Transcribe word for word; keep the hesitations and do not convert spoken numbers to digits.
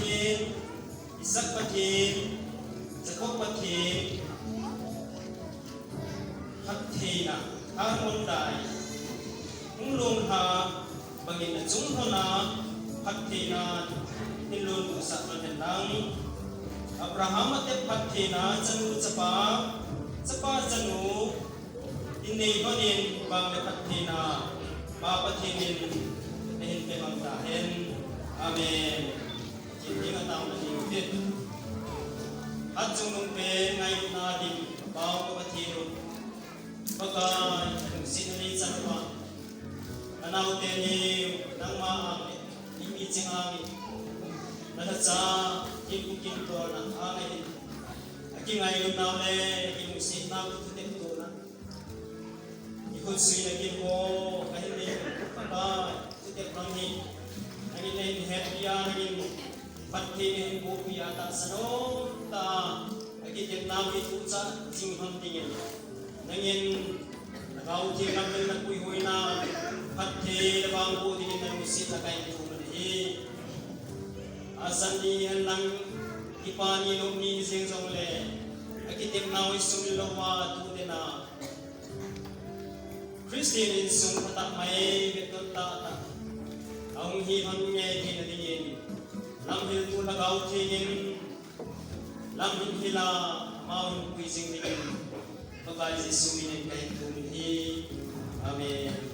Pathen, Isaac Pathen, Jacob Pathen, phattheina, Harmon dai, hung lung ha, bangin achung lhona, phattheina, hin lhun sah man hen lang. Abraham atep phattheina, chanu chapa, chapa chanu, in nei lhonin, bang le phattheina, Pa Pathen in, nahin pe mang tahen. Amen. Kin ding a tao na ding uvin. Hat chungnung pen ngailutna ding, Pau ka Pathen u. Pakai, lungsetna nei chan uva. Ka naote ni, nangma ang le, ni mi ching ang le. Na lhacha, kin ku kin tona, ang le. Akingailutnau le, akinungsetnau, thutep tona. Ikhut suina kin ho, kahin nei, Pakai, thutep bang hi. Nangin nahin hepia, nangin phatthei nahin bohpia, tahsa nom tah a, akitepnau hi tucha, jing ham dingin. Nangin, Lhagao Theng lam in napuihoina, phatthei le vangboh dingin nalungsetna kahin thum ahi. Asan ni hen lang, kipa ni lom ni jeng jongle, akitepnau hi sumil louva, tu tena. Christian insung phatah mai, veton tahtah. Ahung hi hon nge theina dingin. Lamhiltu Lhagao Theng in, lam hin hila, amau hin pui jing dingin. Pakai Jesu min in kahin thum ahi. Amen.